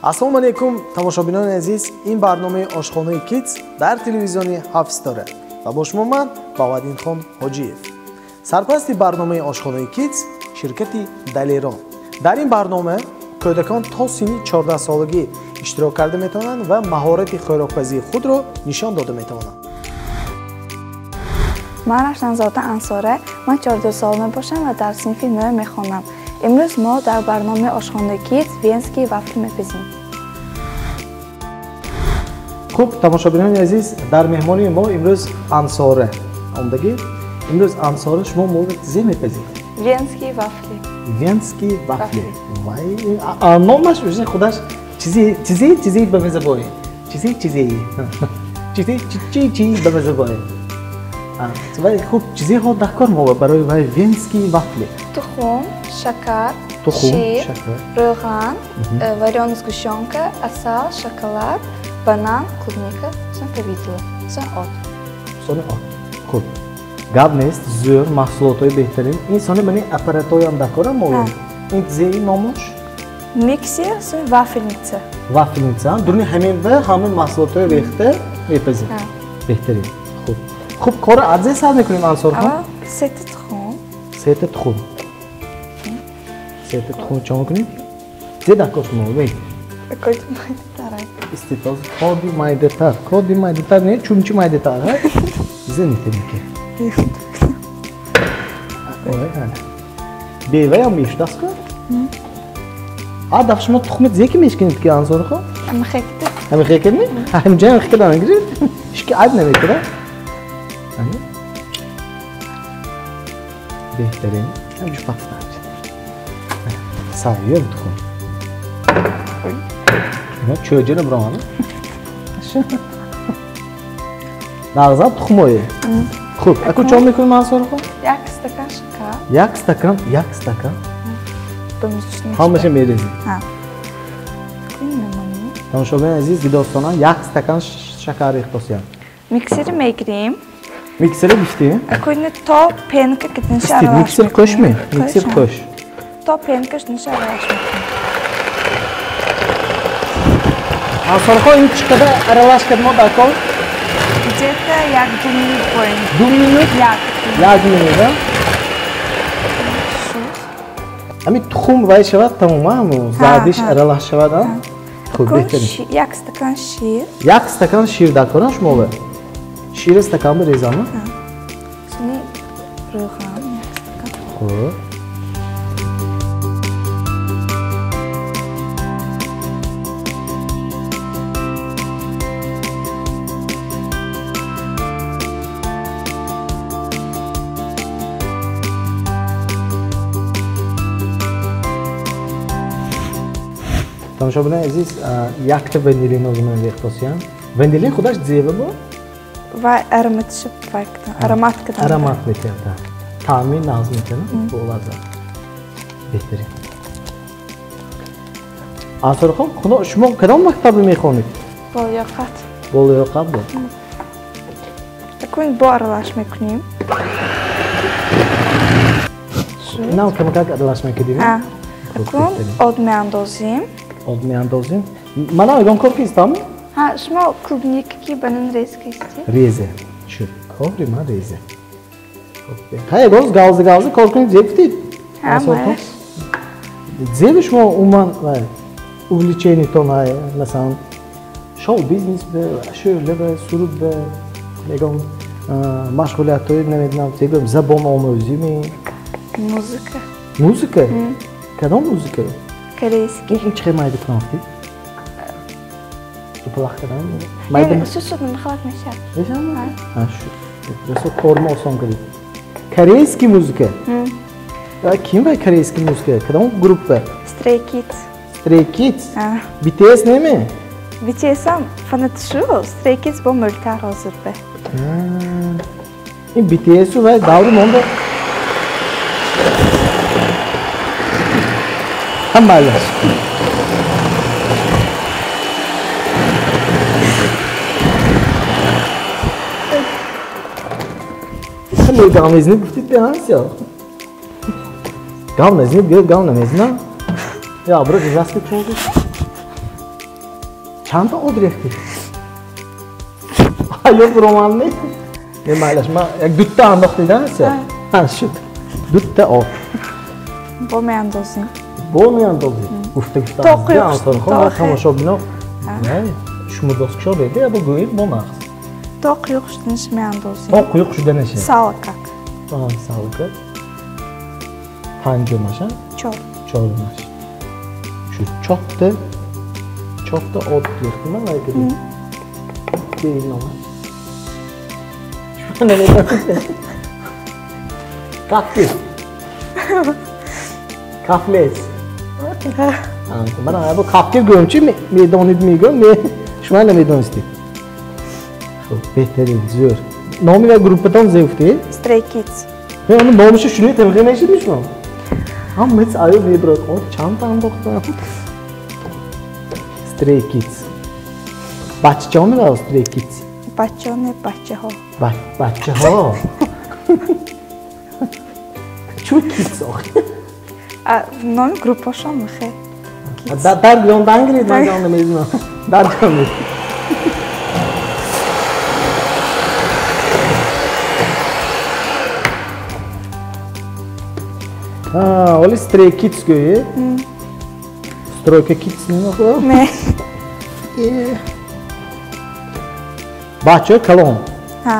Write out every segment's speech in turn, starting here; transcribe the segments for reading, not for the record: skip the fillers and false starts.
Ассалому алайкум, тамошобинони азиз. Ин барномаи ошхонаи Kids дар телевизиони ҳафт ситора ва бо шумо ман Баҳоваддинхон Ҳоҷиев. Сарпарасти барномаи ошхонаи Kids ширкати Далерон. Дар ин барнома кӯдакон то синни 14 солагӣ иштирок карда метавонанд ва маҳорати хӯрокпазии худро нишон дода метавонанд. Ман Равшанзода Ансора, ман 14 сола мебошам ва дар синфи 9 мехонам. Имрӯз мо дар барномаи ошхонаи Kids венские вафли мепезем. Хуб, тамошобинони азиз, дар меҳмонии мо имрӯз Ансора омдагӣ. Имрӯз Ансора шумо мо зе мепазед? Венские вафли. Венские вафли. Вай, номаш уже худаш чизи чизи чизи ба мезабои. Чизи чизи. Чизи чи чи ба мезабои. Вай хуб, чизеҳо дар кор мо барои вай венские вафли? Тухм, шакар, шир, равған, варёная сгущенка, асал, шоколад, банан, клубника, сон повидло, сон от. Сон от. Хуб. Гап нест, зӯр, маҳсулотҳои беҳтарин. Ин сони мани аппаратҳоям дар кора мо. Ин зеи номош? Миксер, сон вафельница. Вафельница. Дуруни ҳамин ва ҳамин маҳсулотҳои рехта мепазем. Беҳтарин. Хуб. Хуб, корро аз зе сар мекунем, Ансорхон? Аввал сета тухм. Сета тухм. Сета тухм чо мекунем? Зе дар кор шумо, бей. Коди майдатар. Иститоз, коди майдатар. Коди майдатар не, чумчи майдатар, ҳа? Зе нитемики. Ой, ана. Беваям мешудааст ку? А даф шумо тухми зе ки мешканед ки, Ансорхон? Ҳамихекида. Ҳамихекидми? Ҳаминҷа ҳамихекида мегиред? Ҳеч ки айб намекунад? Беҳтарин. Ҳамҷу пафтан. Савиём тухм. Ина чӯҷа набиромад. Нағзам тухмое. Хуб, аку чо мекунем, Ансорхон? Як стакан шакар. Як стакан, як стакан. Ҳамаша мерезем. Тамошобинони азиз, дидостона як стакан шакар рехтосиям. Миксери мегирем. Миксери гуфтем? Акуни то пенка кидинша аралаш. Миксер қӯшми? Миксер қӯш. То пенка шуниша аралаш мекунем. Ансорхон, ин чӣ қадар аралаш кард мо дар кор? Где-то як ду минут боем. Ду минут? Як. Як минут, а? Ҳамин тухм вай шавад тамом, ҳаму зардиш аралаш шавад, а? Хуб, беҳтарин. Як стакан шир. Як стакан шир дар кор шумо бе? Шири стакан бирезам? Сони равған як стакан. Хуб. Тамошобинони азиз, якта ванилин озмон рехтосиям. Ванилин худаш зева бо? Вай ароматиши вай аромат кидан. Аромат метиҳад. Таъми нағз метиҳад, бо лаззат. Беҳтарин. Ансорхон, худо шумо кадом мактабе мехонед? Болиёқат. Болиёқат бо? Акун бо аралаш мекунем. Инам камакак аралаш мекардем? А. Акун од меандозем. Од меандозем. Манам ягон кор кистам? Ҳа, шумо клубника ки банан рез кистед? Резе. Чӣ? Кори ман резе. Ҳа, ягон галзи галзи кор кунед, зе гуфтед? Ҳа, майаш. Зеби шумо умуман увлечениятон, масалан, шоу бизнес бе, шӯъла бе, суруд бе, ягон машғулиятҳои намедонам, зе гӯям, забон омӯзӣ ме? Музыка. Музыка? Кадом музыка? Корейский. Ин чӣ хел майда кунам гуфтед? Дупалах кардам? Майда? Шуд, шуд, мехалак мешавад. Мешавад? Ҳа, шуд. Расо кормо осон кардед. Корейский музыка? Ким вай корейский музыка? Кадом группа? Stray Kids. Stray Kids? BTS неме? BTS ам фанати шу, Stray Kids бо мӯлтар ҳозир бе. Ин BTS-у вай даври монда. Ҳам майлаш. Хеле гав мезанед, гуфтед беҳансиё. Гав назанед, гӯяд гав намезанам. Я, бро, иваз ки чун гуфт. Чанд та об рехтӣ? Ё буроманд не? Не, майлаш, ман як дутта андохтида се. Ҳа, шуд. Дутта об. Бо меандозем. Бо меандозем. Гуфта гуфта. Ансорхон тамошобино. Не, шумо досткшо беде, ябо гӯед бо нақс. То quyuq шуданаш меандозем. То quyuq шуданаш. Салкак. Салка. Панҷумаша? Чор. Чорумаш. Шу чотта, чотта об рехтима лайкади. Бейномаш. Шу намедонистем. Кафкир. Кафлес. Мана ябо кафкир гӯем чи медонид мегӯям, не, шумо намедонистед. Хуб, беҳтарин, зӯр. Номи ва группатон зе гуфтед? Stray Kids. Не, ами номашо шунид, тамиқа мешидми шумо? Ҳама ҳеч аё мебурад. О, чанд андохтам. Stray Kids. Бачаҳо мева Stray Kids? Бачаҳо не, бачаҳо. Бачаҳо. Чу Kids охи? Номи группашон мехе. Дар гирёндан гиред, ман ҷон намедонам. Дар ҷон. Оли Stray Kids гӯед? Стройка Kids намехоҳад? Не. Бачаҳои калон. Ҳа.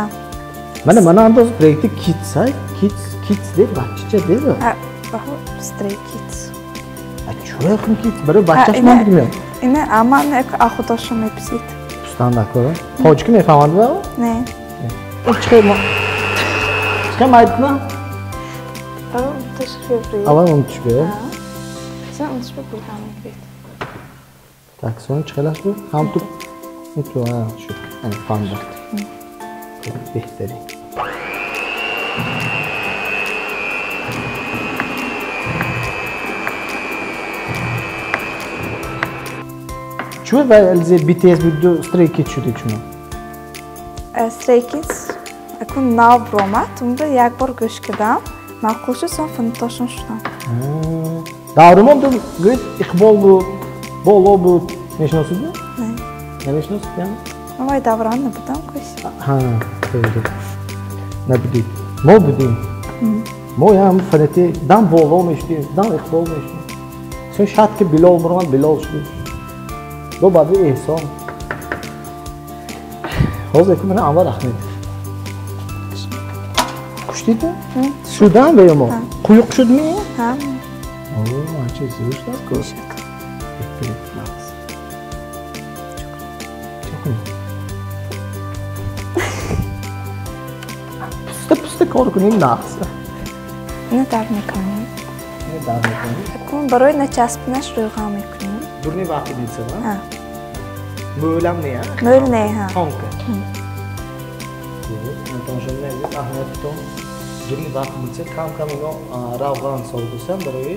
Мана мана андоз проекти Kids ҳай, Kids, Kids де бачача де. Stray Kids. Чӯя кун Kids барои бачааш ман бигӯям. Ина ама не ахудошо меписид. Пустан накора. Тоҷикӣ мефаҳмад ва? Не. Чӣ чӣ майд кунам? Аввал унутиш бе. Сен унутиш бе бурдан мегиред. Так, сон чӣ хелаш буд? Ҳам ту ту шуд. Ана фаҳмидам. Беҳтарин. Чӯ ва элзе BTS буд Stray Kids шудед шумо? Stray Kids акун нав буромад, унда як бор гӯш кардам. Маъқул шуд, сон фанатошон шудам. Давримон ду гӯед Иқбол буд, Боло буд, мешиносидми? Не. Намешиносид, яъне? Ман вай даврон набудам кӯш. Ҳа, хеле. Набудед. Мо будем. Мо ям фанати дам Боло мешудем, дам Иқбол мешудем. Сон шад ки Билол буромад, Билол шудем. Бо баъди Эҳсон. Ҳозир ку мана Анвар Аҳмедов. Куштид? Шудан бе мо? Quyuq шудми? Ҳа. О, анча зӯр шуд ку. Беҳтарин. Пуста пуста кор кунем нақс. Ина дар мекунем. Ина дар мекунем. Акун барои начаспинаш рӯйға мекунем. Дурни вақти дидса, ҳа? Мӯлам не, ҳа? Мӯл не, ҳа. Тонка. Тамошобинони азиз, аҳамиятитон дурни вақт дидса кам-кам ино равған солдусам барои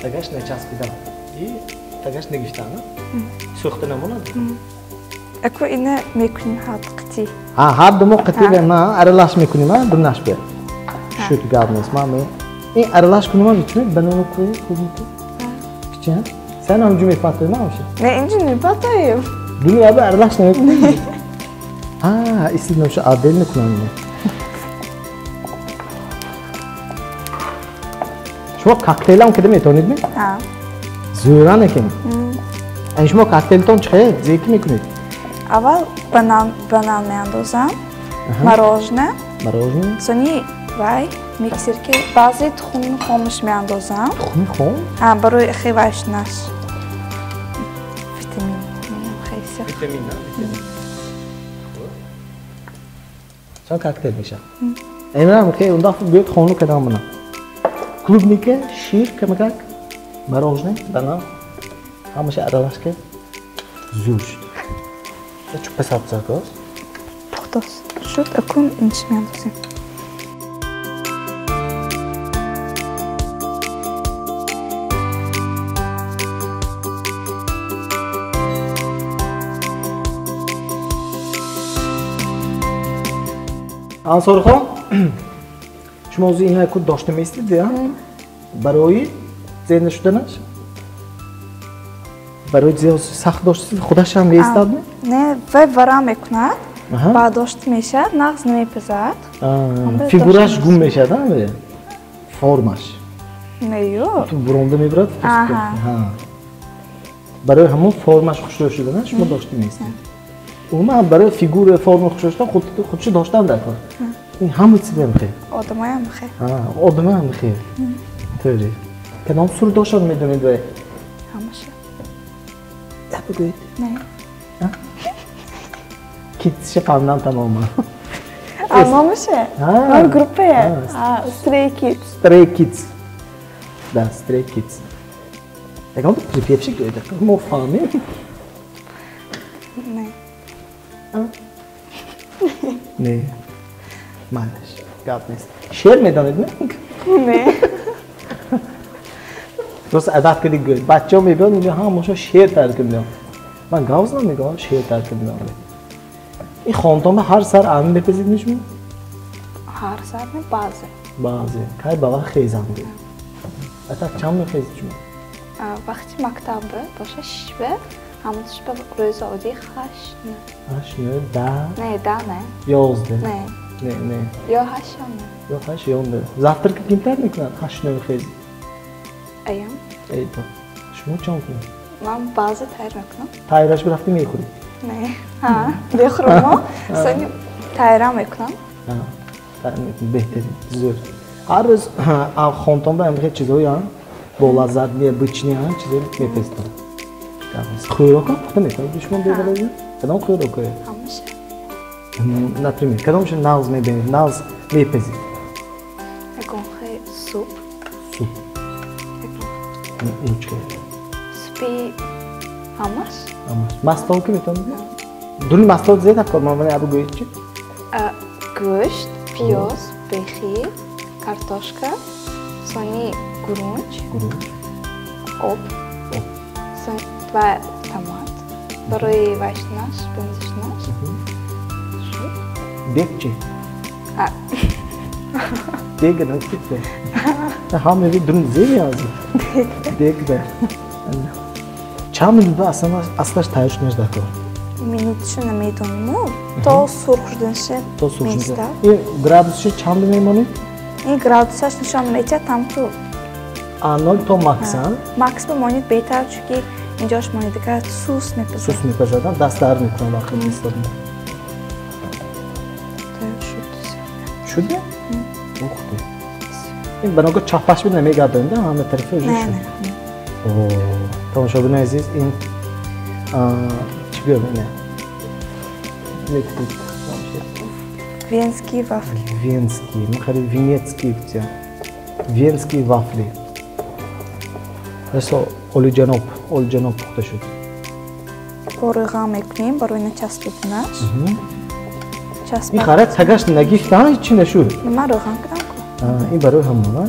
тагаш начаспидан и тагаш нагиштан, сӯхта намонад. Аку ина мекунем ҳар қитӣ. Ҳа, ҳар думо қитӣ ма аралаш мекунем, ҳа, дурнаш бе. Шуд гап нест, ма ме. Ин аралаш кунем, ҳа, чӣ банану кӯи, клубника? Кича? Сен ҳам ҷу мепатоӣ, ма ҳамша? Не, инҷо мепатоем. Дуни аба аралаш намекунем. Ҳа, истид намша отдельно кунам ина. Шумо коктейлам кида метавонед ми? Ҳа. Зӯран екен. Ани шумо коктейлтон чӣ хел? Зеки мекунед? Аввал банан меандозам, мороженое. Мороженое. Сони вай миксер ки баъзе тухми хомаш меандозам. Тухми хом? Ҳа, барои хел вай шунаш. Витамин мегӯям хел. Витамин, на? Витамин. Чанд коктейл мешавад? Эмрам хел он дафъа гӯяд хону кадам мана. Клубника, шир, камакак, мороженое, банан. Ҳамаша аралаш кард. Зӯр шуд. Чӯпа сабзак аст? Пухтост. Шуд, акун инчи меандозем. Ансорхон, шумо ҳозир ина ку дошта меистед, я? Барои зер нашуданаш? Барои зиёд сахт дошт худаш ҳам меистад? Не, вай варам мекунад, баъдошт мешавад, нағз намепазад. Фигураш гум мешавад, а? Формаш. Не, ё. Буронда мебарад? Барои ҳамон формаш хушрӯ шуда, шумо дошта меистед. Умуман барои фигура форма хушрӯ шудан худшо доштан дар кор. Ин ҳама чиз мехе. Одамаям мехе. Одамаям мехе. Тӯри. Кадом сурудошон медонед вай? Ҳамаша. Я бигӯед. Не. Китсша фаҳмидам тамоман. Номаше? Ном группае? Stray Kids. Stray Kids. Да, Stray Kids. Ягон припевши гӯед, мо фаҳмем. Не. Не. Малаш, гап нест. Шеър медонед, не? Не. Рост адат кардӣ гӯед. Бачаҳо мебиёнд инҷо ҳамаашон шеър тарк мекунанд. Ман гавз намегӯям, шеър тарк мекунам. Ин хонтонба ҳар сар амин мепазид мешумо? Ҳар сар не, баъзе. Баъзе. Кай ба вақт хезам гӯед? Атак чанд мехезид шумо? Вақти мактаб боша шишба, ҳамоншба рӯзи оддӣ 8 9. 8 9 10. Не, 10 не. 11. Не. Не, не. Ё 8 ё 9. Ё 8 ё 9. Завтрак ким тайёр мекунад? 8 9 хезид. Аям. Эй то. Шумо чон кунед? Ман баъзе тайёр мекунам. Тайёраш бирафтӣ мехӯред? Не. Ҳа, мехӯрам, сони тайёрам мекунам. Тайёр мекунед, беҳтарин, зӯр. Ҳар рӯз хонтонба ҳамин чизҳоян бо лаззат необычный чизҳо мепезтон. Хӯрокам пухта метавонед шумо бевалози? Кадом хӯрокое? Ҳамаша. Например, кадомшо нағз мебинед, нағз мепезед? Ягон хел суп. Суп. Ин чӣ? Супи ҳамаш? Ҳамаш. Мастол ки метавонед? Дуни мастол зед афкор ман вале абу гӯед чӣ? Гӯшт, пиёз, бехи, картошка, сони гурунҷ, об, ва томат. Барои вайшнаш, бензишнаш. Дег чӣ? Дег накитсе. Ҳама дун зери аз. Дег да. Чанд минут аслаш тайёр шуданаш дар кор? Минуташо намедонам, то сурх шуданаше. То сурх шудан. Ин градусшо чанд мемонед? Ин градусаш нишон медиҳад тамту. 0 то макс, а? Макс бимонед беҳтар, чунки инҷош монедага сус мепазад. Сус мепазад, даст дард мекунад вақте истода. Тайёр шуд. Шуд? Ух ты. Ин баного чапаш бид намегардонед, ҳама тарафи уже шуд. Не, не. Тамошобинони азиз, ин чӣ гӯям ина? Венские вафли. Венские, мы хотели венецкие, венские вафли. Расо олиҷаноб, олиҷаноб пухта шуд. Бо рӯған мекунем барои начаспиданаш. Ин харат тагаш нагифта, ҳеҷ чӣ нашуд. Ман рӯған кардам ку. Ин барои ҳамон, а?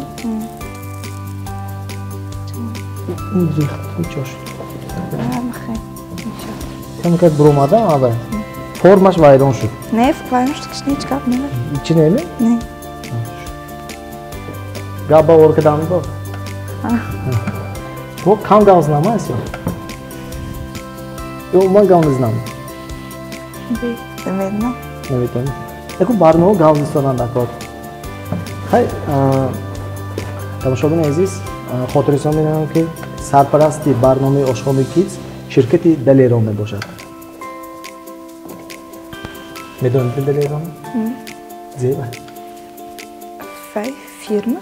Ин рехт, ин чо шуд? Кам как буромада, ава. Формаш вайрон шуд. Не, вайрон шуд, ки ҳеҷ гап не. Чӣ не? Не. Гап ба ор кардам бо. Шумо кам гап знама аст ё? Ё умуман гап незнам? Намедонам. Наметонӣ? Яку барнома гап нистонанд акор. Хай, тамошобини азиз, хотиррасон менамоям, ки сарпарасти барномаи Ошхонаи Кидс ширкати Далерон мебошад. Медонед Далерон? Зеба? Вай фирма?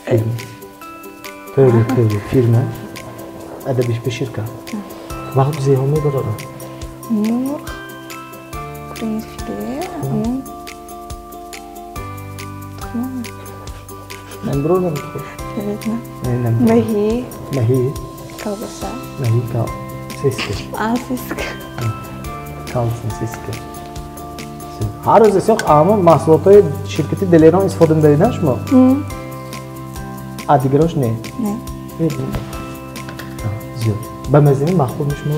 Фирма. Тӯри, тӯри, фирма. Адабиш ба ширка. Вақт зеҳо мебарорад? Мурғ, куриный филе, амон тухм. Намебарорам тухм? Намедонам. Маҳӣ. Маҳӣ? Колбаса. Маҳӣ, сиска. А, сиска. Колбаса, сиска. Ҳар рӯз эсёқ ама маҳсулотҳои ширкати Далерон истифода мебаред шумо? А дигарош не? Не. Зиёд. Ба маззаи маъқул шумо?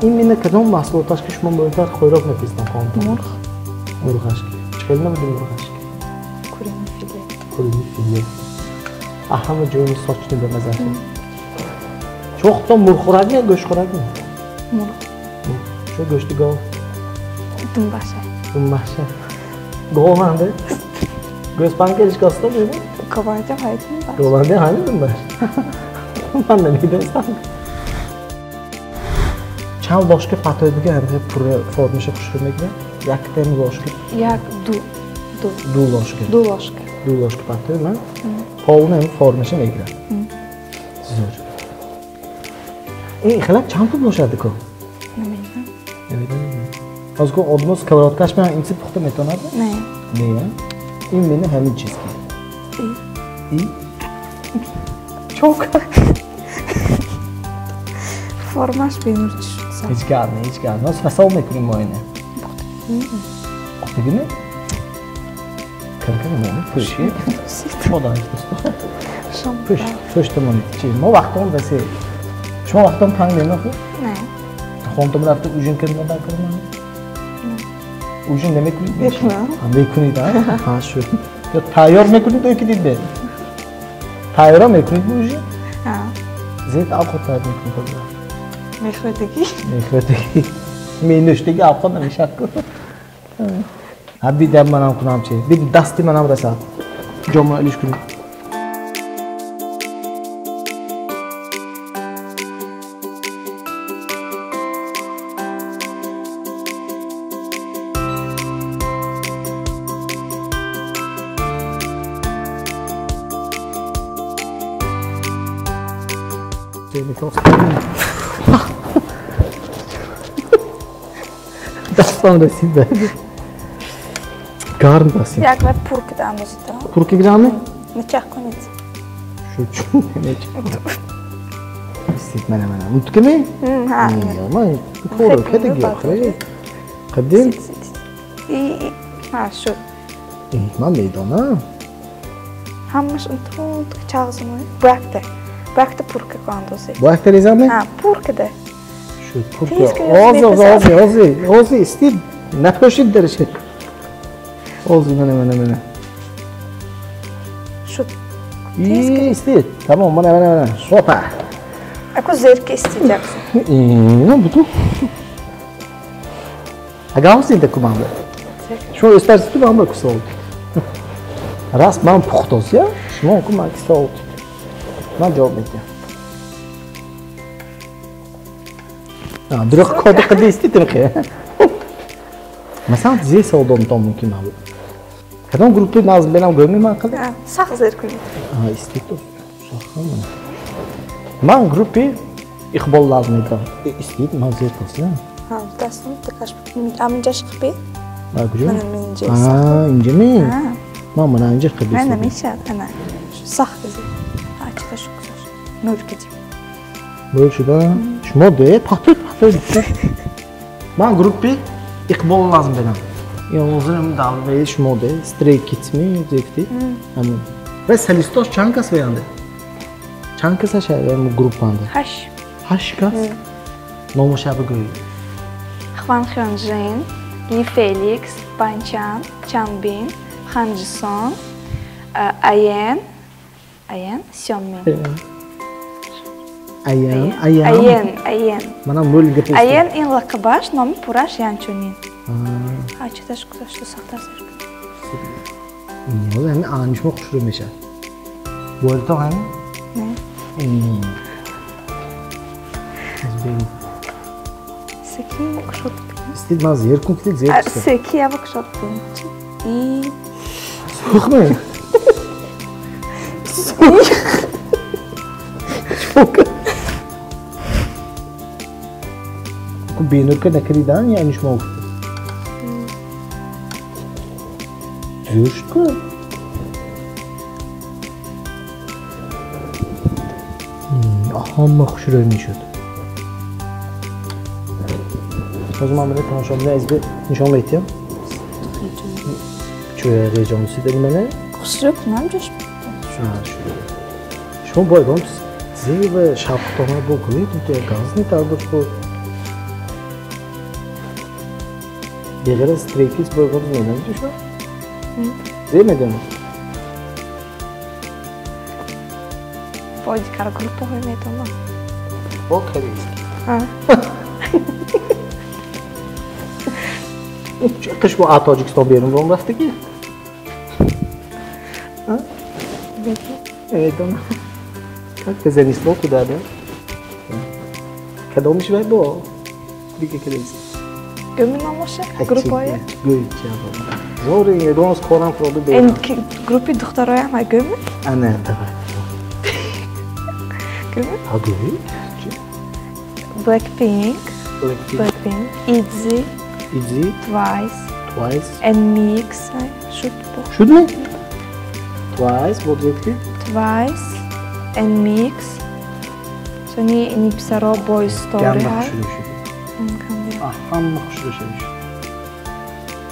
Ин мина кадом маҳсулоташ ки шумо муҳимтар хӯрок мепизед хонатон? Мурғ. Мурғаш ки. Чӣ хел намуди мурғаш ки? Куриный филе. Куриный филе. А ҳама ҷои сочный ба мазза. Шумо худтон мурғхӯрак ме, гӯштхӯрак ме? Мурғ. Шумо гӯшти гов? Думбаша. Думбаша. Гованде? Гӯспанка ҳеҷ кас мебуд? Гованде ҳай думбаш. Гованде ҳай думбаш. Ман намедонистам. Чанд ложка патой дига ҳамин пурра формаша хушрӯ мекунад? Яктем ложка? Як, ду. Ду. Ду ложка. Ду ложка. Ду ложка патой ман полный ҳам формаша мегирад. Зӯр. Ин хелак чанд пул бошад ку? Намедонам. Намедонам. Ҳозир ку одмо сковородкаш ман инчи пухта метавонад? Не. Не, ин мени ҳамин чиз ки. И. И? Чок. Формаш бенур чӣ шуд? Ҳеҷ гап не, ҳеҷ гап. Ҳозир фасол мекунем мо ине. Пухтагиме? Кам-кам монед, пӯши. Шумо донед, дӯсто. Пӯш, пӯшта монед. Чи, мо вақтон васе. Шумо вақтон танг намехӯред? Не. Хонтон рафта ужин кардем дар кардем? Ужин намекунед? Мекунам. Мекунед, а? Ҳа, шуд. Ё тайёр мекунед ё ки дид? Тайёра мекунед ужин? Ҳа. Зед авқот тайёр мекунед? Мехӯрдагӣ. Мехӯрдагӣ. Менӯштагӣ авқот намешад ку. Ҳа, бидам манам кунам чи. Бид дасти манам расад. Ҷомро илиш кунед. Дастам расид ба. Гарм расид. Як вай пур кида андозида. Пур кидами? Нечах кунед. Шу чун нечах. Истид мана мана. Унтукими? Ҳа. Ман кор кадаги охири. Қадим? И ҳа шуд. Ман медонам. Ҳамаш унту чағзимой. Бу якта. Бу якта пур ка андозед. Бу якта резаме? Ҳа, пур кида. Шуд пур ка. Ози ози ози ози истид. Напӯшид дарашед. Ози мана мана мана. Шуд. Истид. Тамом мана мана мана. Опа. Ако зер ки истид яксо. Ина буту. Ага ҳозир ку ман. Шумо өстарсиз ку ман ку савол. Раст ман пухтосия, шумо ку ман ки савол. Ман ҷавоб медиҳам. Дурӯғ коди қида истид тимқи. Масалан, зе савол додам мумкин ман. Кадом группи назм берам гӯми ман қида? Сахт зер кунед. Истид. Ман группи Иқбол назм медиҳам. Истид, ман зер кунсия. Ҳа, дастам такаш. Аминҷаш қиби? Куҷо? Мана минҷа. Инҷа ми? Ман мана инҷа қиби. Мана мешад, ана. Сахт зер. Ҳа, чита шу гузошт. Нур кидим. Нур шуда? Шумо де, пахтӯй, пахтӯй. Ман группи Иқбол назм берам. Ин ҳозир давраи шумо де, Stray Kids ми, зефти? Ҳамон. Ва солистош чанд кас веянде? Чанд каса шавем группанде? 8. 8 кас? Номаша бигӯед. Хван Хёнжин, Ли Феликс, Банчан, Чанбин, Хан Джисон, Аен, Аен, Сёнмин. Аян, Аян. Аен, Аен. Мана мӯл гапи. Аен ин лақабаш, номи пураш Янчунин. Ҳа, читаш гузашта сахтар зер. Ин ҳамин анҷмо хушрӯ мешавад. Бойлто ҳамин? Не. Аз бегу. Секи кушод. Истид ман зер кун кидик зер. Секи ява кушод кун. И Сӯхме. Сӯх. Чока. Ку бенурка накаридан яъни шумо гуфтед. Зӯр шуд ку. Ҳама хушрӯй мешуд. Ҳозир ман бина тамошобина аз би нишон медиҳам. Чӯ ҳаяҷонси дали мана? Хушрӯ кунам ҷош. Шумо бояд он зева шавқтона бо кунед, газ нетард ку. Беғайр аз Stray Kids бояд он медонед шумо? Зе медонед? Бо дигар группаҳои медонам. Бо корейский. Қиш бо Тоҷикистон берун бом рафтагӣ? Намедонам. Как-то занесло куда, да? Кадомиш вай бо? Дига корейский. Гӯми номоша? Группое? Гӯй чаба. Зори ягон корам фуроду берун. Группи духтароям ҳай гӯми? Ана, давай. Гӯми? Ҳа, гӯй. Blackpink. Blackpink. ITZY. ITZY. Twice. Twice. NMIXX. Шуд бо. Шуд ми? Twice, бо дветки? Twice, NMIXX. Сони ини писаро Boys Story Ганда ҳай. хушрӯ шуд. Ҳама хушрӯ шуд.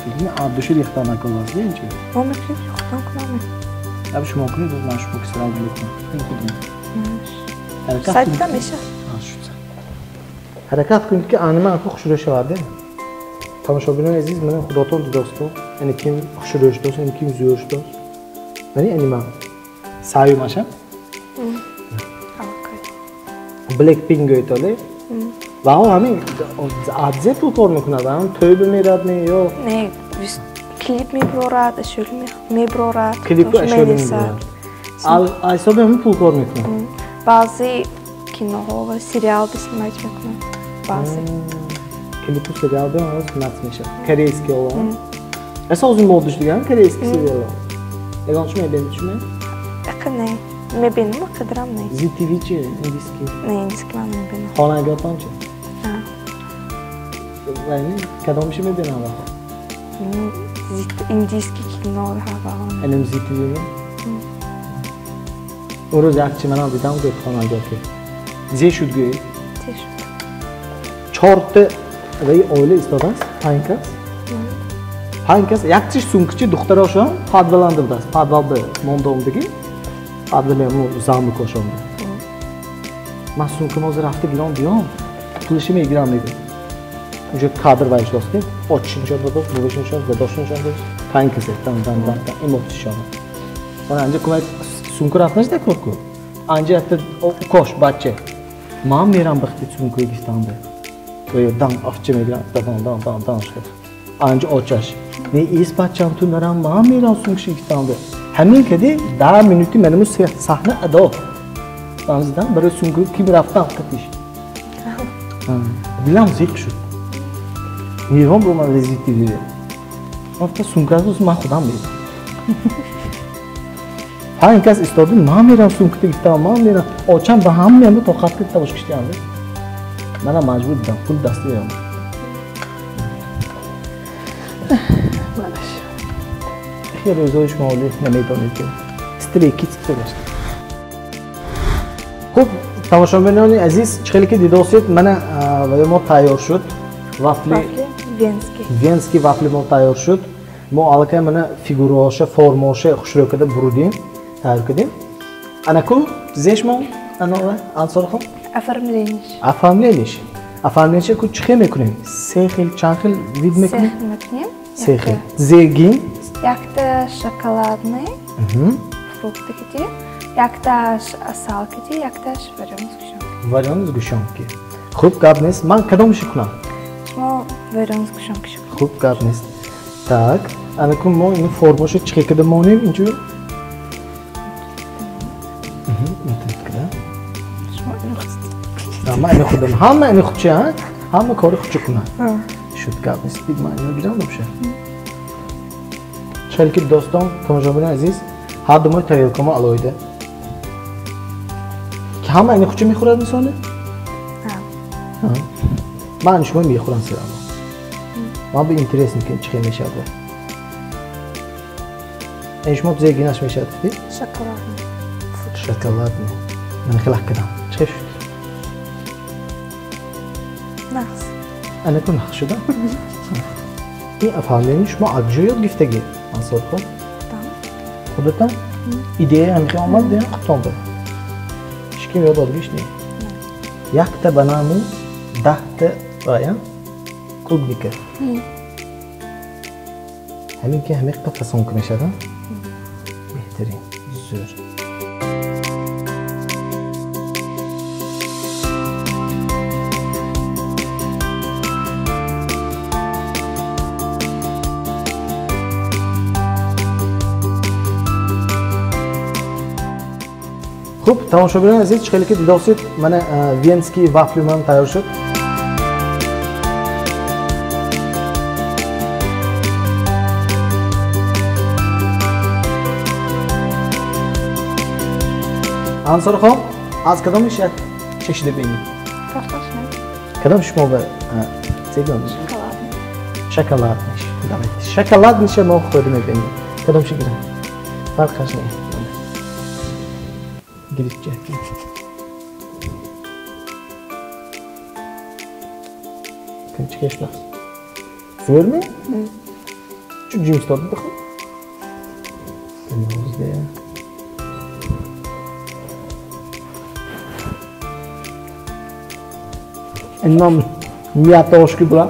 Филми абдуши рехта накунад, не инчи? Мо мекунем, худам кунам. Аб шумо кунед, ман шумо ки сразу мекунам. Ин худам. Ҳаракат Сайтда мешавад. Шуд. Ҳаракат кунед ки анима аку хушрӯ шавад. Тамошобинони азиз, мана худотон дидосту. Ани ким хушрӯ шудост, ани ким зӯр шудост. Мани анима саюмаша. Blackpink гӯйтоле. Ва он ҳамин адзе пул кор мекунад, ҳам тӯйба мерад не ё Не, клип меброрад, ашӯл меброрад. Клипу ашӯл меброрад. Ҳисоби ҳамин пул кор мекунад. Баъзе киноҳо ва сериал биснимать мекунад. Баъзе. Клипу сериал бе ҳанӯз нақс мешавад. Корейский ола. Аса озун модуш диган корейский сериал. Ягон чӣ мебинед шумо? Ака не. Мебинам, қадрам не. Zee TV чи? Индийский? Не, индийский ман мебинам. Хонагиҳотон чи? Вайни кадомши мебинам ваҳо? Индийский кино ҳаваҳо. Анам Zee TV ми? Он рӯз як чи манам дидам, гӯяд хонагиҳо ки. Зе шуд гӯед? Зе шуд. Чорта ваи оила истодааст, панҷ кас. Панҷ кас, як чиш сумкачи духтарошон подваланда будааст. Подвал ба мондомдиги. Подвале мо замок ошонда. Ман сумкам ҳозир рафта гирам биём, пулиши мегирам мегӯям. Уже кадр вайш достем, отчи нишон додост, буваши нишон, дадоши нишон додост. Панҷ касе, дан, дан, дан, дан, эмотсишона. Ман анҷа кумак сумка рафтанаш дакор ку. Анҷа якта укош, бача. Ман мерам бахти сумкаи гирифтанда. Ва дан афча мегирам, дан, дан, дан, дан шуд. Анҷа очаш. Не ис бачам ту нарам, ман мерам сумкаши гирифтанда. Ҳамин кади 10 минути манаму саҳна адо. Фаҳмидан барои сумка ким рафтам қатиш. Дилам зиқ шуд. Нервам бо ман резити дида. Ман гуфтам сумкаро ман худам мерам. Панҷ кас истоду ман мерам сумката гирифтам, ман мерам. Очам ба ҳамаям тоқат кард тавош киштиам. Манам маҷбур будам, пул даст мерам. Хеле рӯзҳои шумо олӣ намедонед ки Stray Kids гузашт. Хуб, тамошобинони азиз, чӣ хеле ки дидосед, мана ваё мо тайёр шуд. Вафли венский. Венский вафли мо тайёр шуд. Мо аллакай мана фигураҳоша, формаҳоша хушрӯ карда бурудем, тайёр кардем. Анаку зеш мо анова Ансорхон? Оформлениеш. Оформлениеш. Оформлениеш ку чӣ хел мекунем? Се хел, чанд хел вид мекунем? Се хел мекунем. Се хел. Зегин. Якта шоколадный фрукты кити, якташ асал кити, якташ варёный сгущёнки. Варёный сгущёнки. Хуб гап нест. Ман кадомши кунам? Шумо варёный сгущёнки кунед. Хуб гап нест. Так, анакун мо ин формашо чӣ хел карда монем инҷо? Ман ини худам. Ҳама ини худча, ҳа? Ҳама кори худча кунад. Шуд гап нест. Бид ман ино гирам вообще. Хеле ки дӯстон, тамошобинони азиз, ҳар ду мои тарелкамо алоҳида. Ки ҳама ини худча мехӯрад мисоле? Ман шумо мехӯрам сирамо. Ман бе интересно ки чӣ хел мешавад. Ин шумо зегинаш мешавад ки? Шоколадный. Шоколадный. Ман хеле кардам. Чӣ хел шуд? Нақс. Анаку нақс шуда? Ин оформление шумо аз ҷо ёд гирифтагӣ? Ансорхон? Худатон? Идея ҳамихел омад, дея худтон буд. Ҳеч ким ёд додгиш не. Якта банану 10та вая клубника. Ҳамин ки ҳамин қафа фасонка мешавад, беҳтарин, зӯр. Хуб, тамошобинони азиз, чӣ хеле ки дидосид, мана венский вафли ман тайёр шуд. Ансорхон, аз кадомиш як чашида бинем? Кадом шумо ба цегон? Шоколадниш. Давайте. Шоколадниша мо хӯрда мебинем. Кадомша гирам? Фарқаш не. Гирифт. Чӣ кешнас? Зӯрми? Чу ҷимс дод бихӯр? Инам мятошки була.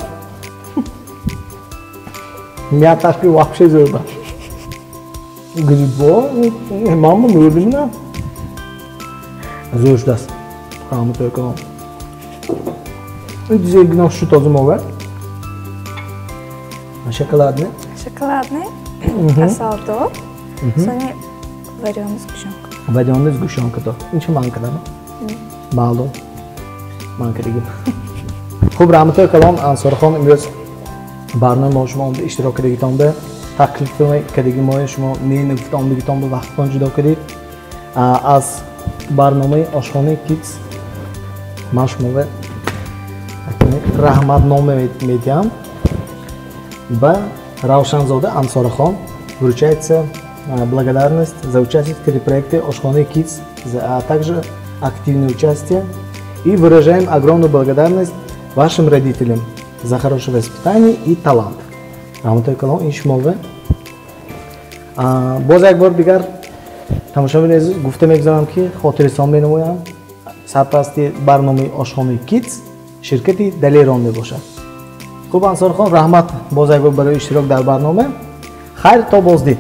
Мяташки вообще зӯрба. Грибо, мама мӯрдимина. Зӯр шудааст. Ҳама калом. Дизелгина шуд озим овард. Шоколадный. Шоколадный. Асал дод. Сони варёный сгущенка. Варёный сгущенка дод. Ин чӣ ман кардам? Маълум. Ман кардагим. Хуб, раҳматои калом, Ансорхон, имрӯз барномаи мо шумо омада иштирок кардагитонда, таклиф кардагии мои шумо не нагуфта омадагитон ба вақтатон ҷудо кардед. Аз барномаи ошхонаи Kids ман шуморо раҳматнома медиҳам. Ба Равшанзода Ансорахон вручается благодарность за участие в телепроекте «Ошхонаи Kids», а также активное участие. И выражаем огромную благодарность вашим родителям за хорошее воспитание и талант. Раҳматои калом, ин шумове. Боз як бор дигар тамошобини азиз гуфта мегузорам, ки хотиррасон менамоям, сарпарасти барномаи ошхонаи Kids ширкати Далерон мебошад. Хуб, Ансорхон, раҳмат боз як бор барои иштирок дар барнома. Хайр, то боздид.